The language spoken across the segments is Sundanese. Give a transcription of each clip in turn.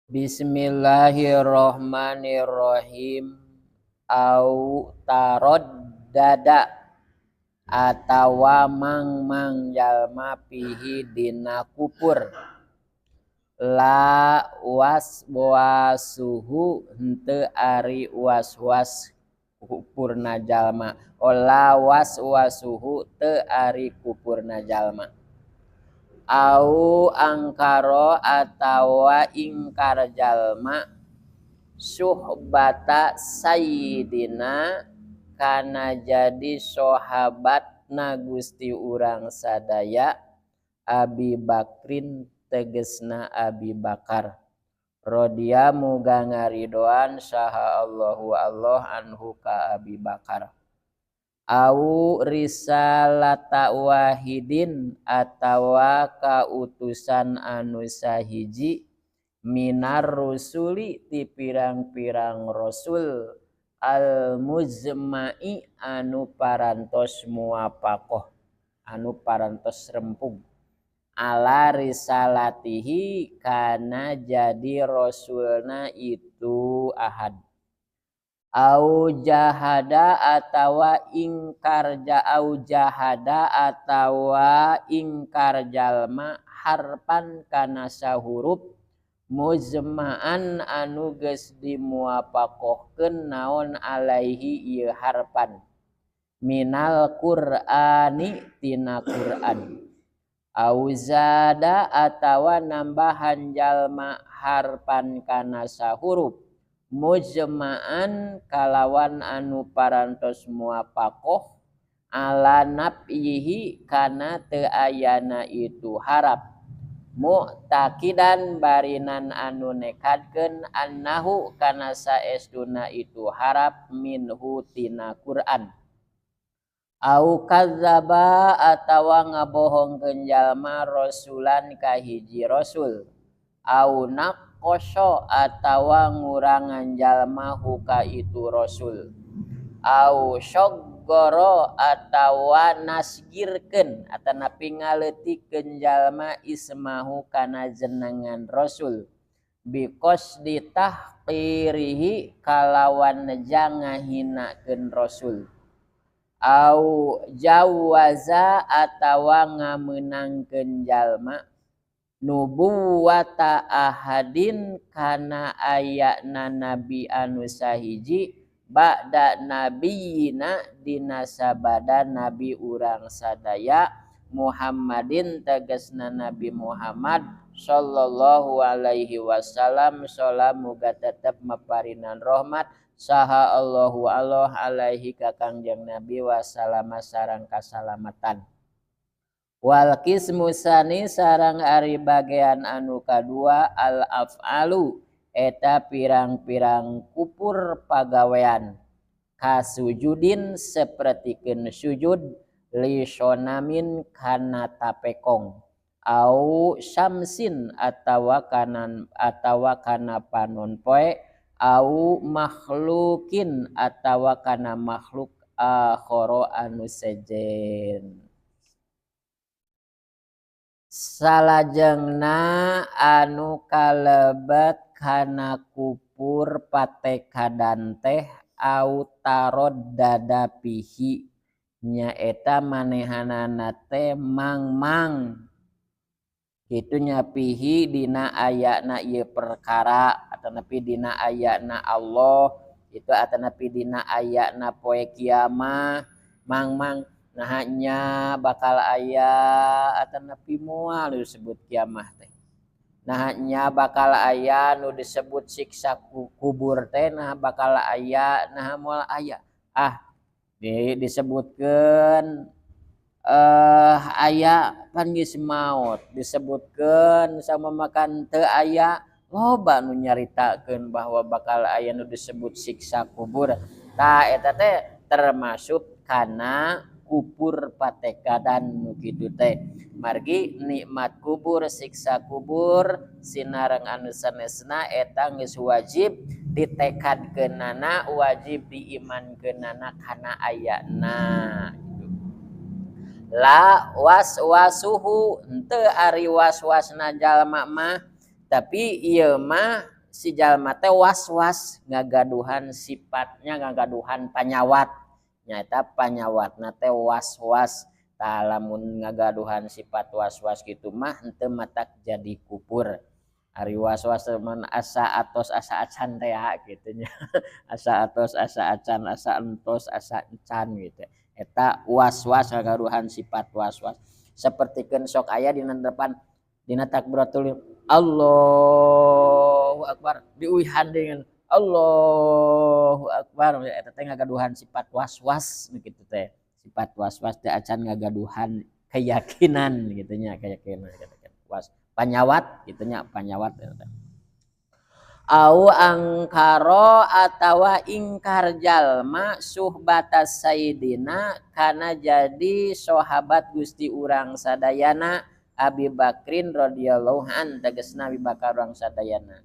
Bismillahirrahmanirrahim. Au taraddada atawa mang-mang jalma pihi dina kupur la waswasuhu henteu ari was-was kupurna jalma, la waswasuhu teu ari kupurna jalma. Au angkaro atawa ingkar jalma suhbata sayyidina kana jadi sahabatna Gusti urang sadaya Abi Bakrin tegesna Abi Bakar rodiya muga ngaridoan saha Allahu Allah anhu ka Abi Bakar. Au risalata wahidin atawa kautusan anu sahiji minar rusuli ti pirang-pirang rasul al muzma'i anu parantos muapakoh anu parantos rempug ala risalatihi kana jadi rasulna itu ahad. Au jahada atawa ingkar au jahada atawa ingkar jalma harpan kana sahurup muzma'an anu geus dimuapakohkeun naon alaihi ieu harpan minal Qur'ani tina Qur'an. Au zada atawa nambahan jalma harpan kana sahurup mujma'an kalawan anu parantos muapakoh ala nafyihi kana teu ayana itu harap mu'taqidan barinan anu nekadkeun annahu kana saestuna itu harap minhu tina Qur'an. Au kadzdzaba atawa ngabohongkeun jalma rasulan ka hiji rasul. Au naqasha atawa ngurangan jalma huka itu rasul. Au syaggara atawa nasgirkeun atanapi ngaleutikeun jalma ismahu kana jenengan rasul biqasdi tahqirihi kalawan ngahinakeun rasul. Au jawaza atawa ngamenangkeun jalma nubuwata ahadin kana ayana nabi anu sahiji ba'da nabiyina dina sabada nabi urang sadaya Muhammadin tegasna Nabi Muhammad sallallahu alaihi wasallam salam muga tetep maparinan rahmat saha Allahu Allah alaihi ka Kangjeng Nabi wasallam sareng kasalamatan. Wal qismu sani sareng ari bagian anu kadua al af'alu eta pirang-pirang kupur pagawean kasujudin sapertikeun sujud li sonamin kana tapekong au syamsin atawa kanan atawa kana panon poe au makhlukin atawa kana makhluk akhara anu sejen. Salajengna anu kalebet kana kupur patekadan teh au taroddada pihi nyaeta manehanana teh mang-mang kitu nya pihi dina ayana ieu perkara atanapi dina ayana Allah itu atanapi dina ayana poe kiamah mang-mang nah nya bakal aya atanapi moal disebut kiamah teh. Nah nya bakal aya nu disebut siksa kubur teh nah bakal aya nah moal aya. Ah disebutkeun aya pan geus maot disebutkeun sama makan teu aya loba nu nyaritakeun bahwa bakal aya nu disebut siksa kubur. Tah eta teh termasuk kana kupur patekadan nu kitu teh. Margi nikmat kubur siksa kubur sinareng anu sanesna eta geus wajib ditekadkeunana wajib diimankeunana kana ayana. La waswasuhu henteu ari waswasna jalma mah tapi ieu mah si jalma teh was-was ngagaduhan sifatnya, ngagaduhan panyawat, nyaeta panyawatna teh was-was. Tah lamun ngagaduhan sifat was-was kitu mah henteu matak jadi kupur. Ari was-was mun asa atos asa acan teh kitu nya. Asa atos asa acan, asa entos asa encan gitu. Eta was-was ngagaduhan sifat was-was. Sapertikeun sok aya dina depan dina takbiratul Allahu Akbar diuihan dengan Allahu Akbar, eta teh ngagaduhan sifat was-was kitu teh. Sifat was-was teh acan ngagaduhan keyakinan gitu nya, keyakinan was panyawat gitu nya, panyawat eta. Au angkaro atawa ingkar jalma suhbata sayidina kana jadi sahabat Gusti urang sadayana Abi Bakrin radhiyallahu an, tegasna Abi Bakar urang sadayana.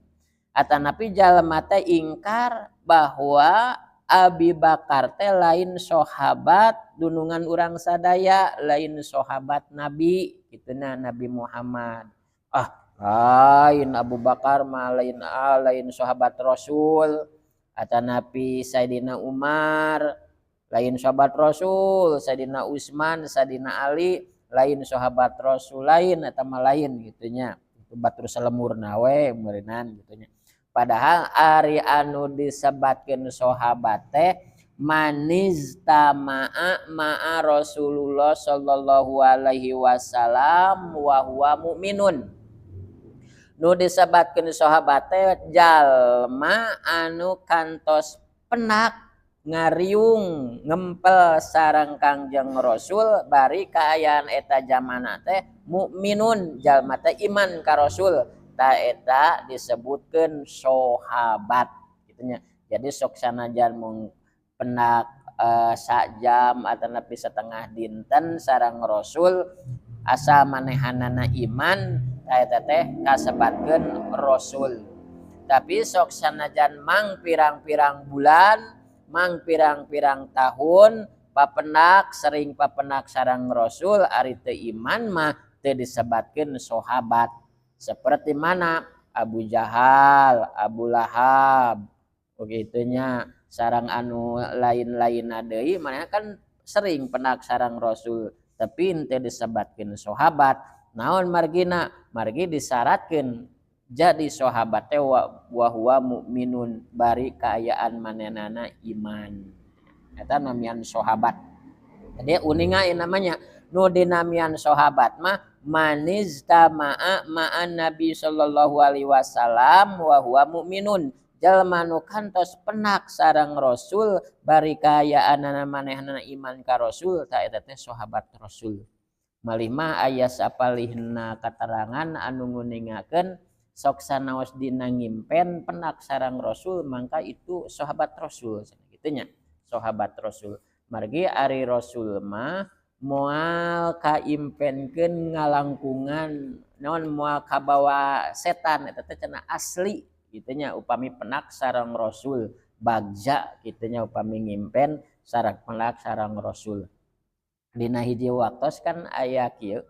Atanapi jalma teh ingkar bahwa Abi Bakar teh lain sahabat dunungan urang sadaya, lain sahabat Nabi kituna Nabi Muhammad. Ah, lain Abu Bakar mah lain, lain sahabat Rasul. Atanapi Sayyidina Umar lain sahabat Rasul, Sayyidina Utsman, Sayyidina Ali lain sahabat Rasul, lain eta mah lain gitu nya. Itu batur salemurna we meureunan gitu nya. Padahal ari anu disebatkeun sahabat teh maniztama'a ma'a Rasulullah sallallahu alaihi wasallam wa huwa mu'minun. Nu disebatkeun sahabat teh jalma anu kantos penak ngariung ngempel sareng Kangjeng Rasul bari kaayaan eta jamana teh mukminun, jalma teh iman ka Rasul. Ta eta disebutkeun sahabat kitu nya. Jadi sok sanajan mung penak sajam atanapi setengah dinten sareng Rasul asal manehanana iman ta eta teh kasebatkeun Rasul. Tapi sok sanajan mang pirang-pirang bulan, mang pirang-pirang tahun papenak sering papenak sareng Rasul ari teu iman mah teu disebatkeun sahabat. Seperti mana Abu Jahal, Abu Lahab, begitunya sarang anu lain-lain deui, mana kan sering penak sarang Rasul tapi henteu disebatkeun sahabat. Naon margina? Margi disyaratkeun jadi sahabat teh wa huwa mukminun bari kaayaan manenana iman. Eta namian sahabat. Jadi uninga ieu namanya nu dinamian sahabat mah maniztama'a ma'an Nabi sallallahu alaihi wasallam wa huwa mukminun, jalma nu kantos penak sareng Rasul bari kaayaanana manehna iman ka Rasul, ta eta teh sahabat Rasul. Malih mah aya sapalihna katerangan anu nguningakeun sok sanaos dina ngimpen penak sareng Rasul mangka itu sahabat Rasul kitu nya, sahabat Rasul. Margi ari Rasul mah moal kaimpenkeun ngalangkungan naon, moal kabawa setan, eta teh cenah asli kitu nya upami penak sareng Rasul, bagja kitu nya upami ngimpen sareng penak sareng Rasul. Dina hiji waktos kan aya kieu,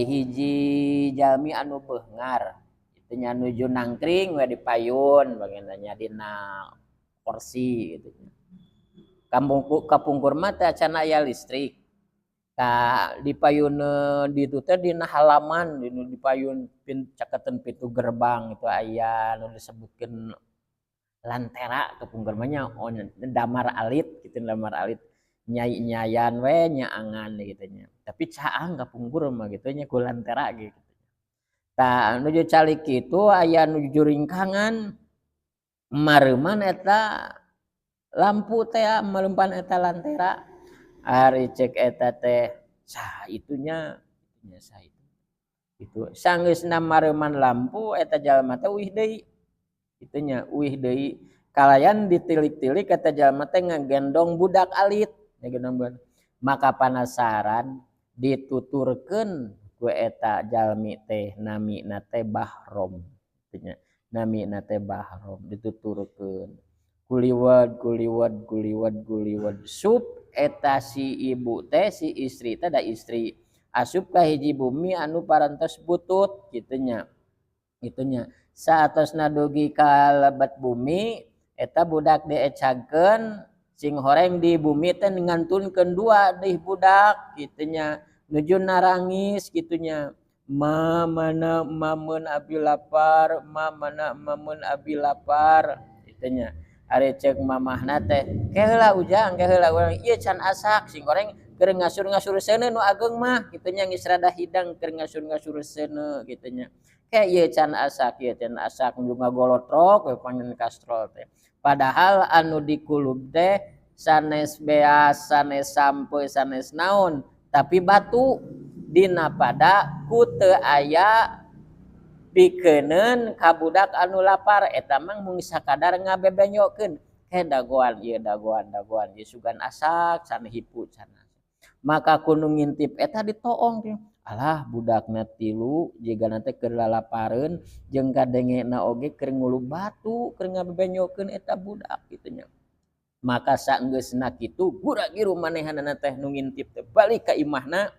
hiji jalmi anu beunghar kitu nya nuju nangkring we di payun baginanya dina kursi kitu nya. Kampung kapungkur mah teh acan aya listrik. Tah di payun ditu teh dina halaman dina di payun caketeun pintu gerbang itu aya nu disebutkeun lantera kapungkur mah nya damar alit kitu, damar alit nyai-nyayan we nyaangan kitu nya. Tapi caang kapungkur mah kitu nya ku lantera ge kitu. Tah nuju calik kitu aya nu juringkangan mareuman eta lampu teh melumpan eta lantera. Ari cek eta teh sah itunya, nya sah itu. Itu sanggeusna mareuman lampu eta jalma teh uih deui. Itunya uih deui. Kalayan ditilik-tilik eta jalma teh ngagendong budak alit, ngagendong budak. Maka panasaran dituturkeun ku eta jalmi teh namina teh Bahrom. Itunya namina teh Bahrom dituturkeun. Kuliwat kuliwat kuliwat kuliwat sup eta si ibu teh si istri teh da istri asup ka hiji bumi anu parantos butut kitu nya. Kitu nya. Saatosna dugi ka lebet bumi eta budak diecagkeun sing horeng di bumi teh ngantunkeun dua deui budak kitu nya nuju narangis kitu nya. Ma mana mamun abi lapar, ma mana mamun abi lapar kitu nya. Ari ceuk mamahna teh ke heula ujang, ke heula urang ieu can asak sing goreng keur ngasur-ngasur seuneu nu ageung mah kitu nya geus rada hidang keur ngasur-ngasur seuneu kitu nya. Ke ieu can asak, ieu can asak nu ngagolotrok we pangen kastrol teh. Padahal anu dikulub teh sanes beas, sanes sampeu, sanes naon, tapi batu dina pada ku teu aya pikeun ka budak anu lapar eta mah mung sakadar ngabebenyokeun ke dagoan ieu dagoan dagoan ieu sugan asak can hipu can. Maka ku nu ngintip eta ditoong teh. Alah budakna tilu jigana teh keur lalapareun jeung kadengena oge keur ngulub batu keur ngabebenyokeun eta budak kitu nya. Maka saenggeusna kitu gura-giru manehanana teh nu ngintip teh balik ka imahna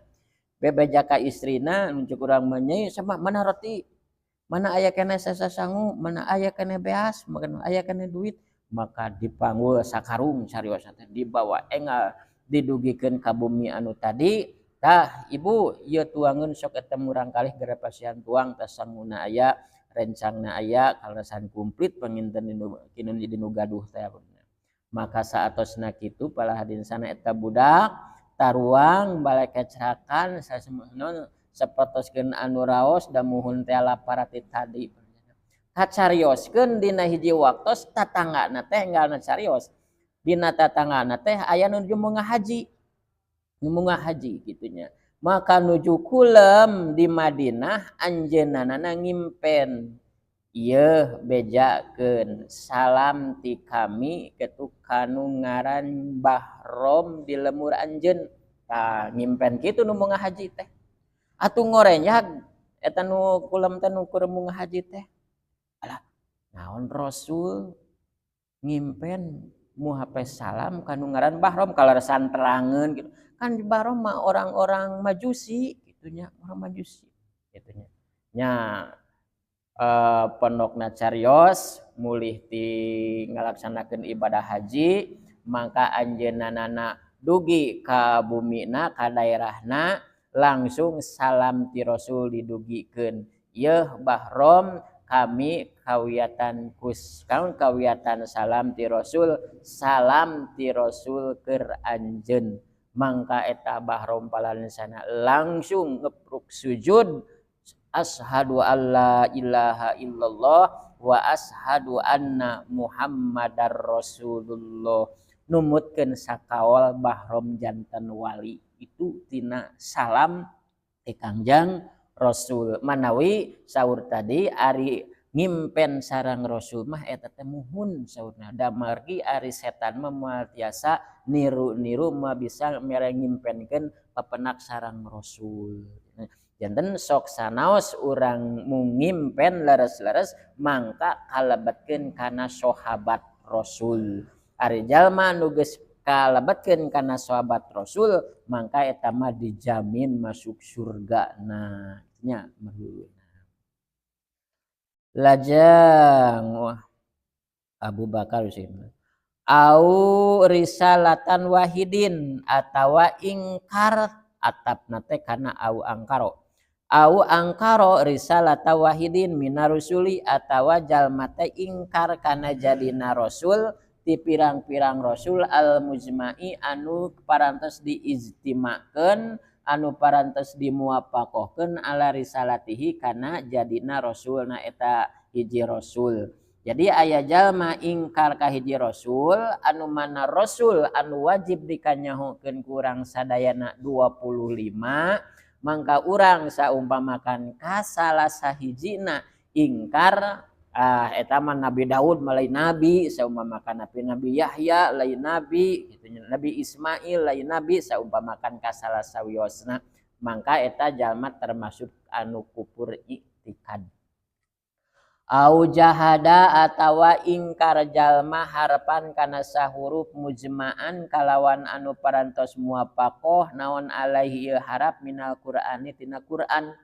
bebeja ka istrina nu ceuk urang mah nyai sama mana roti mana aya keneh sasangu mana aya keneh beas mana aya keneh duit. Maka dipanggul sakarung cariosan teh dibawa engal didugikeun ka bumi anu tadi. Tah ibu ieu tuangeun sok eta murang kalih gara pasihan tuang tah sanguna aya rencangna aya kaleresan komplit panginten dinu dinu gaduh teh. Maka saatosna kitu palahadin sana eta budak taruang balik kecerakan sasemono sapertoskeun anu raos da muhun teh lapar ti tadi. Kacarioskeun dina hiji waktos tatanggana teh enggalna carios. Dina tatanggana teh aya nu nuju ngahaji. Nu ngahaji kitu nya. Maka nuju kulem di Madinah anjeunna ngimpen ieu bejakeun salam ti kami ketu kanu ngaran Bahrom di lemur anjeun. Tah ngimpen kitu nu ngahaji teh. Atuh ngorenyag eta nu kulem teh nu keur ngahaji teh. Alah naon Rasul ngimpen muhape salam kanu ngaran Bahrom kaleresan terangeun gitu. Kan Bahrom mah orang-orang Majusi kitu nya, orang Majusi kitu nya. Nya pondokna carios mulih ti ngalaksanakeun ibadah haji maka anjeunna dugi ka bumina ka daerahna langsung salam ti Rasul didugikeun. Yeuh Bahrom kami kawiatan kus kaun kawiatan salam ti Rasul, salam ti Rasul keur anjeun. Mangka eta Bahrom palansana langsung ngepruk sujud asyhadu alla ilaha illallah wa asyhadu anna Muhammadar Rasulullah. Numutkeun sakaol Bahrom janten wali itu tina salam ti Kangjeng Rasul. Manawi saur tadi ari ngimpen sarang Rasul mah eta teh muhun saurna. Da margi ari setan mah moal tiasa niru-niru mah bisa mere ngimpenkeun papenak sarang Rasul. Janten sok sanaos urang mungimpen leres-leres mangka kalebetkeun kana sahabat Rasul. Ari jalma nu geus kalebetkeun kana sahabat Rasul mangka eta mah dijamin masuk surga. Nah nya merhuluna. Lajeng wah Abu Bakar sih au risalatan wahidin atawa ingkar atapna teh kana au angkaro. Au angkaro risalata wahidin minarusuli atawa jalma teh ingkar kana jadina rasul ti pirang-pirang rasul al mujma'i anu parantos diijtimakeun anu parantos dimuwafakohkeun ala risalatihi kana jadina rasulna eta hiji rasul. Jadi aya jalma ingkar ka hiji rasul anu mana rasul anu wajib dikanyahokeun ku urang sadayana 25 mangka urang saumpamakan ka salah sahijina ingkar eta mah Nabi Daud mah lain nabi saumpamakan Nabi Yahya lain nabi kitu nya, Nabi Ismail lain nabi saumpamakan ka salah sawiosna mangka eta jalma termasuk anu kufur i'tikad. Au jahada atawa ingkar jalma harpan kana sahuruf mujma'an kalawan anu parantos muwafakoh naon alaihi ieu harap minal Qur'ani tina Qur'an.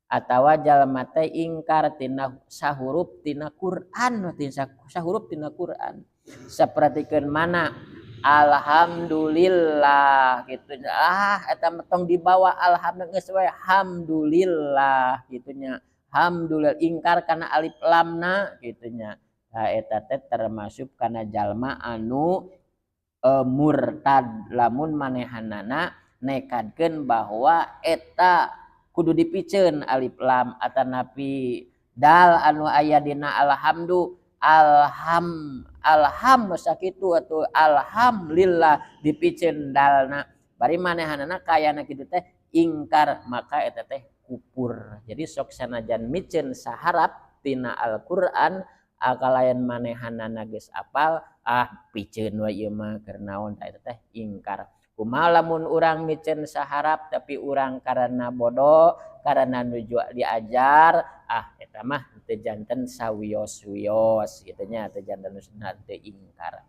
Atawa jalma teh ingkar tina sahurup tina Quran, tina sahurup tina Quran. Sapertikeun mana alhamdulillah gitu. Ah eta mah tong dibawa alhamdulillah geus we alhamdulillah gitu nya. Alhamdulillah ingkar kana alif lamna gitu nya. Nah eta teh termasuk kana jalma anu murtad lamun manehanana nekadkeun bahwa eta kudu dipiceun alif lam atanapi dal anu aya dina alhamdu alham alham sakitu atuh alhamdulillah dipiceun dalna bari manehanana kayana kitu teh ingkar maka eta teh kupur. Jadi sok sanajan miceun saharap tina Al-Qur'an akalayan manehanana geus apal ah piceun we ieu mah keur naon tah eta teh ingkar. Kumaha lamun urang miceun saharap tapi urang karena bodoh karena nuju diajar ah eta mah teu janten sawios-wios kitu nya teu janten teu ingkar.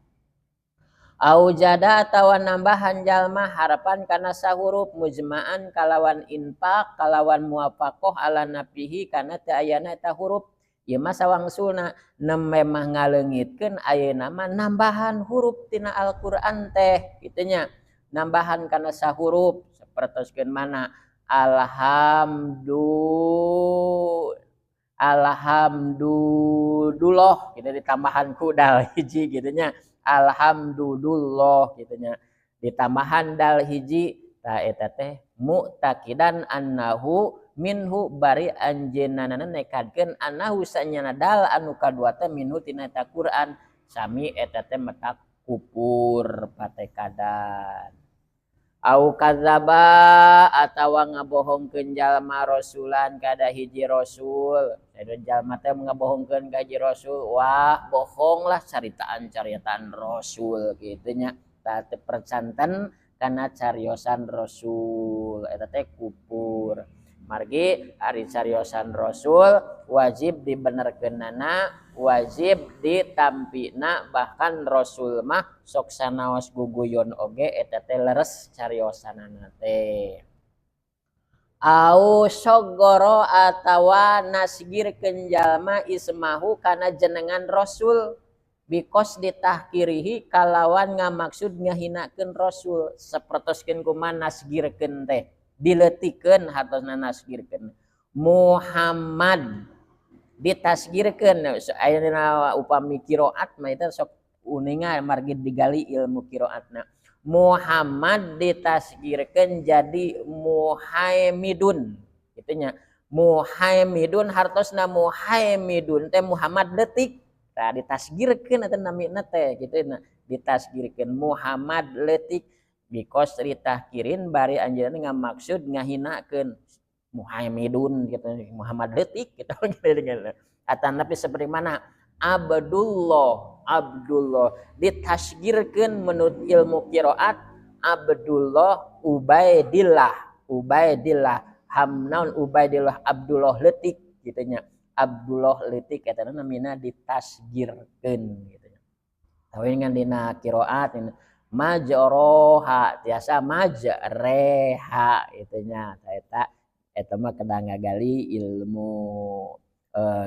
Aujada atawa nambahan jalma harapan kana sahurup mujma'an kalawan infak kalawan muwafaqah ala nafihi kana teu ayana eta huruf. Ieu mah sawangsulna nembe mah ngaleungitkeun ayeuna mah nambahan huruf tina Al-Qur'an teh kitu nya. Nambahan kana sahurup sapertoskeun mana alhamdulillah gitu ditambahan ku dal hiji gitu nya alhamdulillah gitu nya ditambahan dal hiji ta eta teh mu'taqidan annahu minhu bari anjeunna nekadkeun annahu sanyana dal anu kadua teh minhu tina eta Quran sami eta teh metak kupur patekadan. Au kadzaba atawa ngabohongkeun jalma rasulan kada hiji rasul. Eta jalma teh ngabohongkeun ka hiji rasul, wah bohonglah caritaan-caritaan rasul kitu nya. Tah teu percanten kana cariosan rasul eta teh kupur. Margi ari cariosan rasul wajib dibenerkeunana, wajib ditampina, bahkan rasul mah sok sanaos guguyon oge eta teh leres cariosanana teh. Au sogoro atawa nasgirkeun jalma ismahu kana jenengan rasul bikos ditahkirihi kalawan ngamaksud ngahinakeun rasul sapertoskeun kumaha nasgirkeun teh dileutikeun hartosna nasgirkeun Muhammad ditasgirkeun ayeuna upami qiraat mah eta sok uninga margi digali ilmu qiraatna Muhammad ditasgirkeun jadi Muhaimidun kitu nya Muhaimidun hartosna Muhaimidun teh Muhammad leutik tah ditasgirkeun eta namina teh kitu nya ditasgirkeun Muhammad leutik bikos ditahkirin bari anjeunna ngamaksud ngahinakeun Muhaimidun gitu Muhammad leutik gitu gitu. Atanapi seperti mana Abdullah Abdullah ditasgirkeun menurut ilmu qiraat Abdullah Ubaidillah Ubaidillah hamnaun Ubaidillah Abdullah leutik kitu nya Abdullah leutik eta namina ditasgirkeun kitu nya. Tapi ngan dina qiraat majroha tiasa majreha kitu nya eta eta mah kedah ngagali ilmu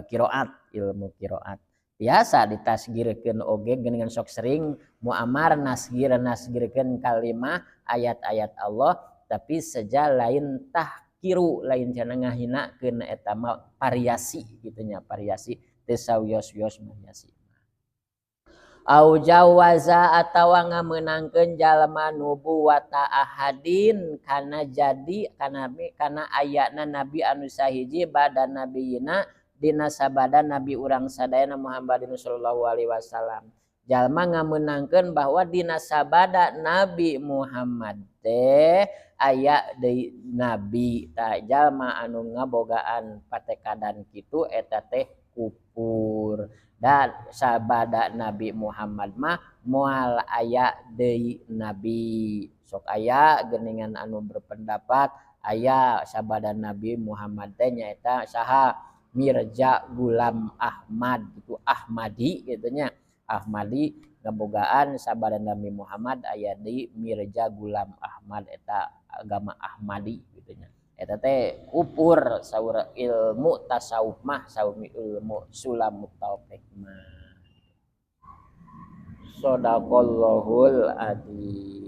qiraat ilmu qiraat biasa ditasgirkeun oge geuningan sok sering muamar nasgirkeun kalimah ayat-ayat Allah tapi seja lain tahkiru lain cenah ngahinakeun eta mah variasi kitu nya variasi teu sawios-wios variasi. Au jawaza atawa ngamenangkeun jalma nubuwata ahadin kana jadi kana ayana nabi anu sahiji badan nabiyina dina sabada nabi urang sadayana Muhammadin sallallahu alaihi wasallam. Jalma ngamenangkeun bahwa dina sabada Nabi Muhammad teh aya deui nabi tah jalma anu ngabogaan patekadan kitu eta teh kupur. Dan sabada Nabi Muhammad mah moal aya deui nabi. Sok aya geuningan anu berpendapat aya sabada Nabi Muhammad teh nyaeta saha Mirza Gulam Ahmad itu Ahmadi kitu nya. Ahmadi ngabogaan sabada Nabi Muhammad aya deui Mirza Gulam Ahmad eta agama Ahmadi kitu nya. Eta Eta teh kupur saur ilmu tasawuf mah, saur ilmu sulamut taufik mah. Sadaqallahul adzim.